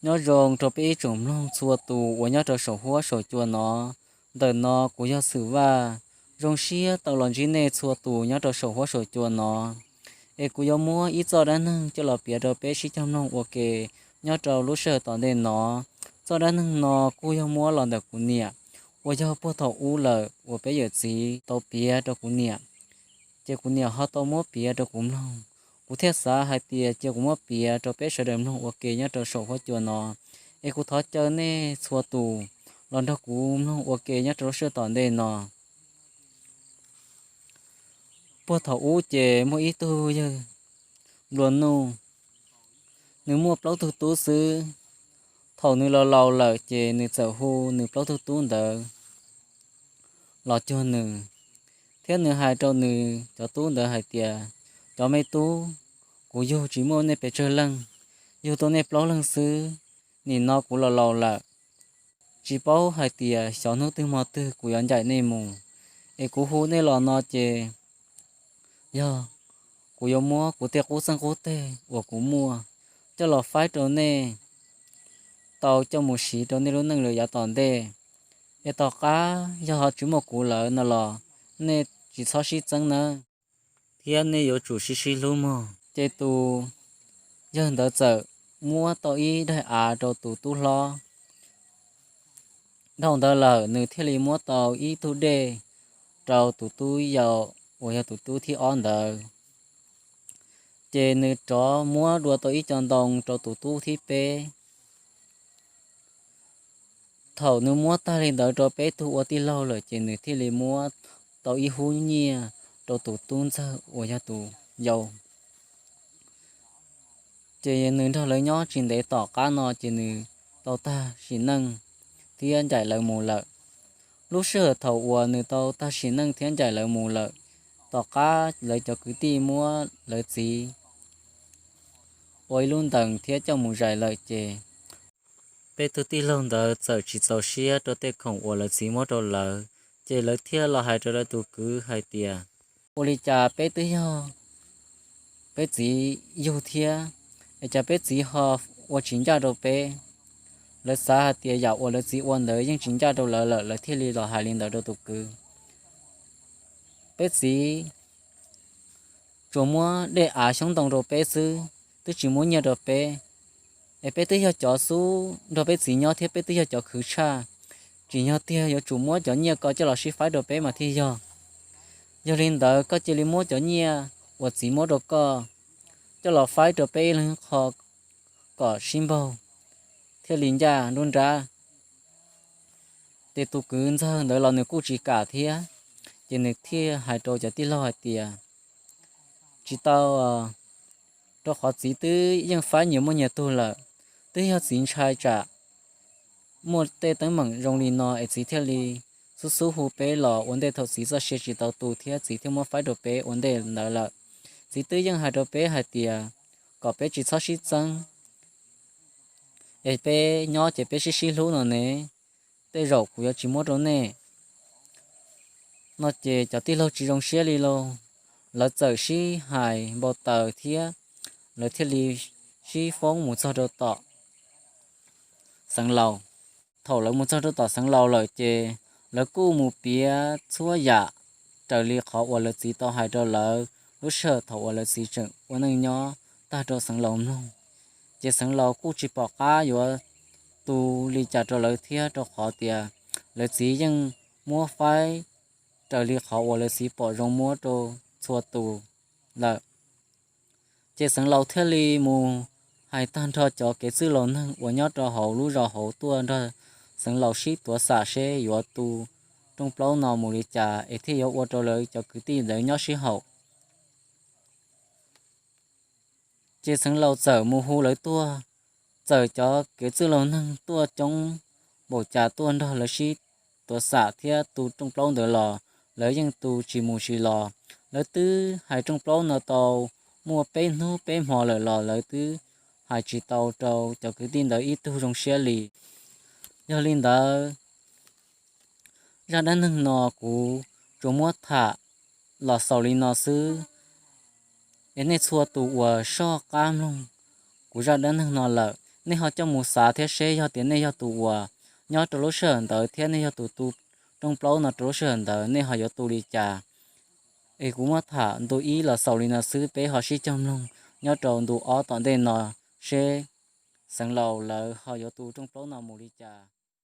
Nyob zoo rau peb ib tsoom mloog txhua tus uas nyob rau saum huab saum cua no. Ntawm no kuv yog Xwm Vaj, zoo siab tau los ntsib nej txhua tus nyob rau saum huab saum cua no. Es kuv yuav muab ib txoj dab neeg coj los piav rau peb sib cog mloog ua ke nyob rau lub sij hawm tom ntej no. Txoj dab neeg no kuj yog muab los ntawm kuv niam, uas yog puag thaum ub lawm uas peb yawm txiv tau piav rau kuv niam, ces kuv niam ho tau muab piav rau kuv mloog. Kuv thiaj xav hais tias cia kuv muab piav rau peb sawv daws mloog ua ke nyob rau saum huab cua no. Es kuv thov caw nej txhua tus los nrog kuv mloog ua ke nyob rau lub sij hawm tom ntej no. Puag thaum ub ces muaj ib tug yawg nplua nuj, nws muaj plaub tug tub xwb. Thaum nws laus laus lawm ces nws txawm hu nws plaub tug tub ntawd los cuag nws, thiab nws hais rau nws cov tub ntawd hais tias, cov me tub, kuv yug tsis muaj nej pes tsawg leej, yug tau nej plaub leeg xwb. Nim no kuv laus laus lawm, tsis paub hais tias xyov hnub twg hmo twg kuv yuav ncaim nej mus. Es kuv hu nej los no ces yog kuv yuav muab kuv tej qub txeeg qub teg uas kuv muaj coj los faib rau nej tau coj mus siv rau nej lub neej lawm yav tom ntej. Es tom qab yog ho tsis muaj kuv lawm no los nej tsis txhob sib txeeb nawb, thiab nej yuav tsum sib sib hlub mog. Ces tus yawg ntawd txawm muab tau ib daim av rau tus tub hlob. Dhau ntawd lawm nws thiaj li muab tau ib tug dej rau tus tub yau uas yog tus tub thib ob ntawd. Ces nws rov muab dua tau ib co ntoo rau tus tub thib peb. Thaum nws muab tag li ntawd rau peb tug ua tij laug lawm ces nws thiaj li muab tau ib hub nyiaj rau tus tub ntxawg uas yog tus yau. Ces nws nrog lawv nyob tsis ntev tom qab no ces nws tau tag sim neej thiab ncaim lawv mus lawm. Lub sij hawm thaum uas nws tau tag sim neej thiab ncaim lawv mus lawm, tom qab lawv cov kwv tij muab lawv txiv ua ib lub ntees thiab coj mus zais lawm ces peb tug tij laug ntawd txawm tsis txaus siab rau tej khoom uas lawv txiv muab rau lawv, ces lawv thiaj los hais rau lawv tus kwv hais tias, ua li cas peb twb yog peb txiv yug thiab, es cas peb txiv ho ua tsis ncaj rau peb? Lawv xav hais tias yam uas lawv txiv ua ntawd yeej tsis ncaj rau lawv lawm, lawv thiaj li los hais li ntawd rau tus kwv. Peb txiv tsuas muab dej av xyoob ntoo rau peb xwb, twb tsis muab nyiaj rau peb. Es peb twb yog cov xub nrog peb txiv nyob thiab peb twb yog cov khwv tshaj, tsim nyog tiag yuav tsum muab cov nyiaj ko coj los sib faib rau peb mas thiaj yog. Yog li ntawd koj cia li muab cov nyiaj uas txiv muab rau koj coj los faib rau peb ib leeg qho kom sib npaug thiaj li ncaj nruab nrab. Ces tus kwv ntxawg ntawd los nws kuj tsis kam thiab, ces nws thiaj hais rau cov tij laug hais tias, tsis tau, rau qhov txiv twb yeej faib nyias muaj nyias tug lawm. Twb yog txiv ntshai tsam muaj tej teeb meem zoo li no es txiv thiaj li xub xub hu peb los ua ntej thaum txiv txoj sia tsis tau tu thiab txiv thiaj muab faib rau peb ua ntej ntawd lawm. Txiv twb yeej hais rau peb hais tias kom peb tsis txhob sib txeeb, es peb nyob ces peb sib sib hlub no ne, tej zaum kuv yuav tsis muab rau nej. No ces cov tij laug tsis zoo siab li lauj, lawv txawm sib hais npau taws thiab lawv thiaj li sib foob mus txog rau tom xeev laus. Thaum lawv mus txog rau tom xeev laus lawm ces lawv kuj mus piav txhua yam raws li qhov uas lawv txiv tau hais rau lawv lub sij hawm thaum uas lawv txiv tseem ua neej nyob tag rau xeev laus mloog. Ces xeev laus kuj tsis pom qab yuav tu li cas rau lawv thiab, rau qhov tias lawv txiv yeej muab faib raws li qhov uas lawv txiv pom zoo muab rau txhua tus lawm. Ces xeev laus thiaj li mus hais tag nrho cov kev txwj laus neeg uas nyob rau hauv lub zos hauv tuaj nrog xeev laus sib tuav xam seb yuav tu rooj plaub no mus li cas es thiaj yuav ua rau lawv cov kwv tij ntawd nyob sib haum. Ces xeev laus txawm mus hu lawv tuaj, txawm cov kev txwj laus neeg tuaj coob npaum cas tuaj nrog lawv sib tuav xam thiab tu rooj plaub ntawd los lawv yeej tu tsis mus tsis los. Lawv twb hais rooj plaub no tau muaj peb hnub peb hmo lawm los lawv twb hais tsis tau rau cov kwv tij ntawd ib tug zoo siab li. Yog li ntawd, zaj dab neeg no kuv tsuas muab tham los xaus li no xwb. Es nej txhua tus uas soj qab mloog kuv zaj dab neeg no lawm, nej ho coj mus xav thiab seb yog tias nej yog tus uas nyob rau lub sij hawm ntawd thiab nej yog tus tu rooj plaub no rau lub sij hawm ntawd nej ho yuav tu li cas. Es kuv muab tham ntu ib los xaus li no xwb, peb ho sib cog mloog nyob rau ntu ob tom ntej no seb Xeev Laus lawv ho yuav tu rooj plaub no mus li cas.